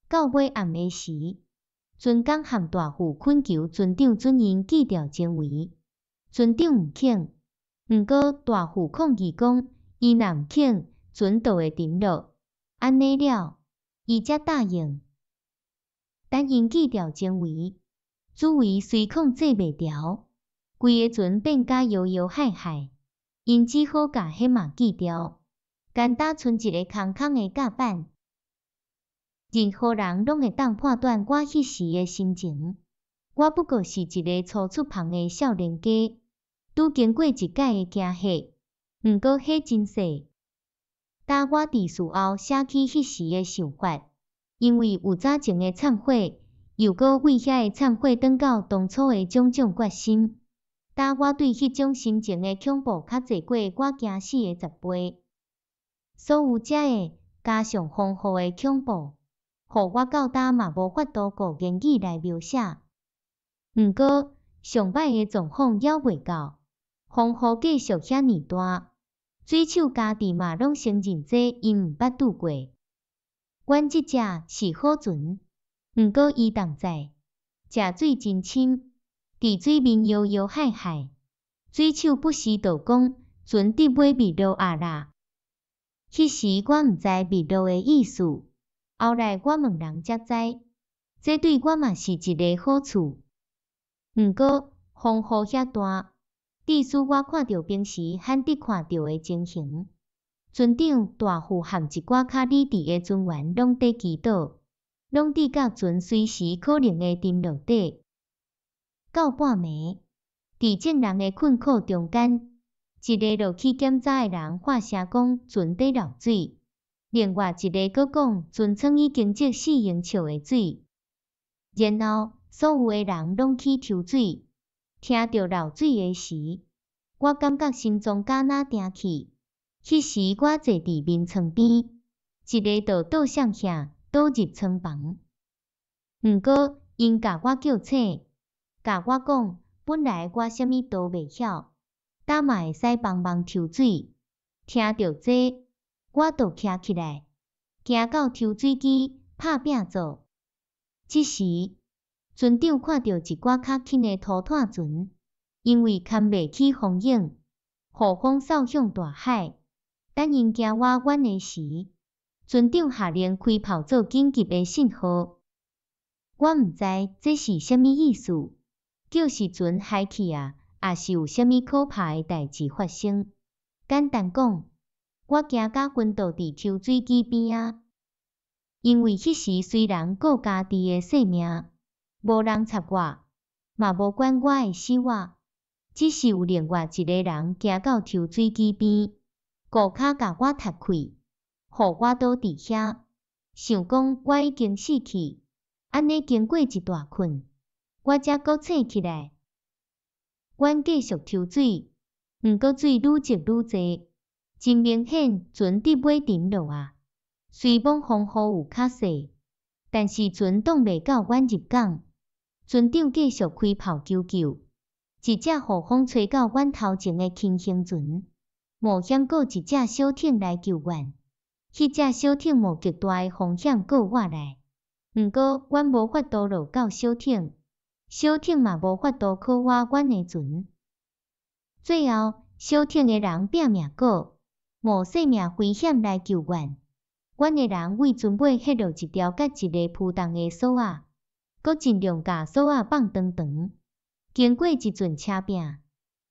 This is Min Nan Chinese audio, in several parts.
到尾暗的時，船工和大副懇求船長准𪜶記牢前圍，船長毋肯，毋過大副抗議講，伊若毋肯，船就會沉落。按呢了，伊才答應。等𪜶記牢前圍，主桅隨控制袂牢，規个船變甲搖搖幌幌，𪜶只好共彼嘛記牢，干焦賰一個空空的甲板。任何人攏會當判斷我彼時的心情。我不過是一个初出帆的少年家，拄經過一擺的驚嚇，毋過彼真細。焦我佇事後寫起彼時的想法，因為有早前的懺悔，又閣為遐个懺悔轉到當初的種種決心。焦我對彼種心情的恐怖較濟過我驚死的10倍。所有這个加上風雨的恐怖，予我到今嘛無法度顧言語來描寫。毋過上歹的狀況猶未到，風雨繼續遐爾大，水手家己嘛攏承認這𪜶毋捌拄過。阮這隻是好船，毋過伊當載，食水真深，佇水面搖搖幌幌，水手不時就講船得欲滅落矣啦。彼時我毋知滅落的意思，後來我問人才知，這對我嘛是一个好處。毋過風雨遐大，致使我看著平時罕得看著的情形。船長、大副和一寡較理智的船員攏佇祈禱，攏佇甲船隨時可能會沉落底。到半暝，佇眾人的困苦中間，一个落去檢查的人發聲講船佇漏水，另外一个閣講船艙已經積4英尺的水。然後所有的人攏去抽水，聽著漏水的時，我感覺心臟敢若定去。彼時我坐佇眠床邊，一个就倒向下倒入床房。毋過𪜶共我叫醒，共我講本來我啥物都袂曉，焦嘛會使幫忙抽水。聽著這，我就徛起來，行到抽水機拍拚做。這時，船長看著一寡較輕的塗炭船，因為堪袂起風湧，予風掃向大海。等𪜶行倚阮的時，船長下令開炮做緊急的信號。我毋知這是啥物意思，叫是船害去矣，抑是有啥物可怕的代誌發生？簡單講，我驚甲昏倒佇抽水機邊仔。因為彼時隨人顧家己的性命，無人插我，嘛無管我的死活，只是有另外一個人行到抽水機邊，顧跤共我踢開，予我倒佇遐，想講我已經死去，按呢經過一大困，我才閣醒起來。阮繼續抽水，毋過水愈積愈濟，真明顯船得欲沉落矣。雖罔風雨有較細，但是船擋袂到阮入港。船長繼續開炮求救，一隻予風吹到阮頭前的輕型船，冒險閣一隻小艇來救援。彼隻小艇冒極大的風險過倚來，毋過阮無法度落到小艇，小艇嘛無法度靠倚阮的船。最後，小艇的人拚命過，冒性命危險來救援。阮的人為船尾彼落一條佮一个浮動的索仔，閣盡量共索仔放長長。經過一陣車拚，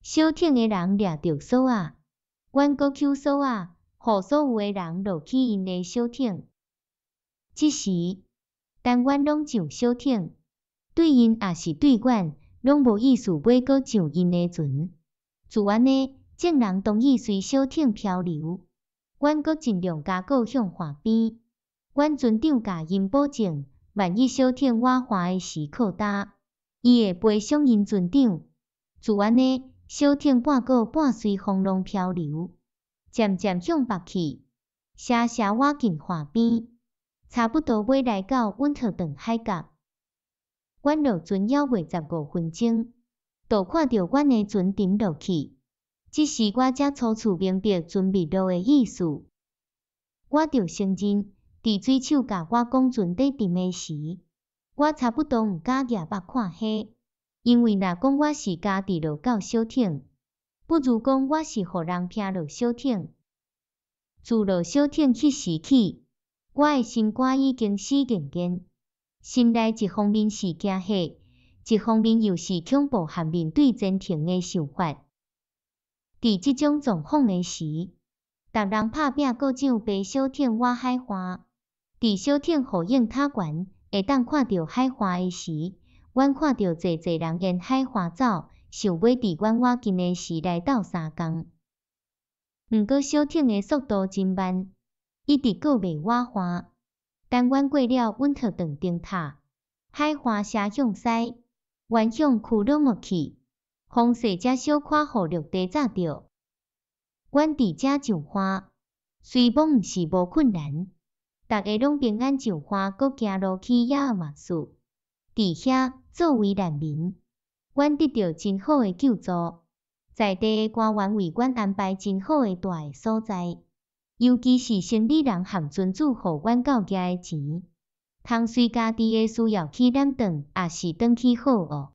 小艇的人掠著索仔，阮閣搝索仔，予所有的人落去𪜶的小艇。這時，等阮攏上小艇，對𪜶抑是對阮，攏無意思欲閣上𪜶的船。就按呢，眾人同意隨小艇漂流。阮閣盡量加固向岸邊。阮船長共𪜶保證，萬一小艇倚岸的時靠焦，伊會賠償𪜶船長。就按呢，小艇半個半隨風浪漂流，漸漸向北去，斜斜倚近岸邊，差不多欲來到溫特頓海峽。阮落船猶未15分鐘，就看著阮的船沉落去。這時我才初次明白船滅落的意思。我著承認，佇水手共我講船佇沉的時，我差不多毋敢舉目看彼，因為若講我是家己落到小艇，不如講我是予人拚落小艇。自落小艇彼時起，我的心肝已經死硬硬，心內一方面是驚嚇，一方面又是恐怖和面對前程的想法。佇這種狀況的時，逐人拍拚閣上爬小艇倚海岸。佇小艇護影塔懸會當看著海岸的時，阮看著濟濟人沿海岸走，想欲佇阮倚近的時來鬥相共。毋過小艇的速度真慢，一直閣袂倚岸。等阮過了溫特頓燈塔，海岸斜向西，彎向庫魯莫去，風勢才小可予陸地紮著。阮佇遮上岸，雖罔毋是無困難，逐家攏平安上岸，閣行路去亞爾馬斯。佇遐作為難民，阮得著真好的救助，在地的官員為阮安排真好的蹛的所在，尤其是生理人和船主予阮到遮的錢，通隨家己的需要去攬轉，抑是轉去好惡。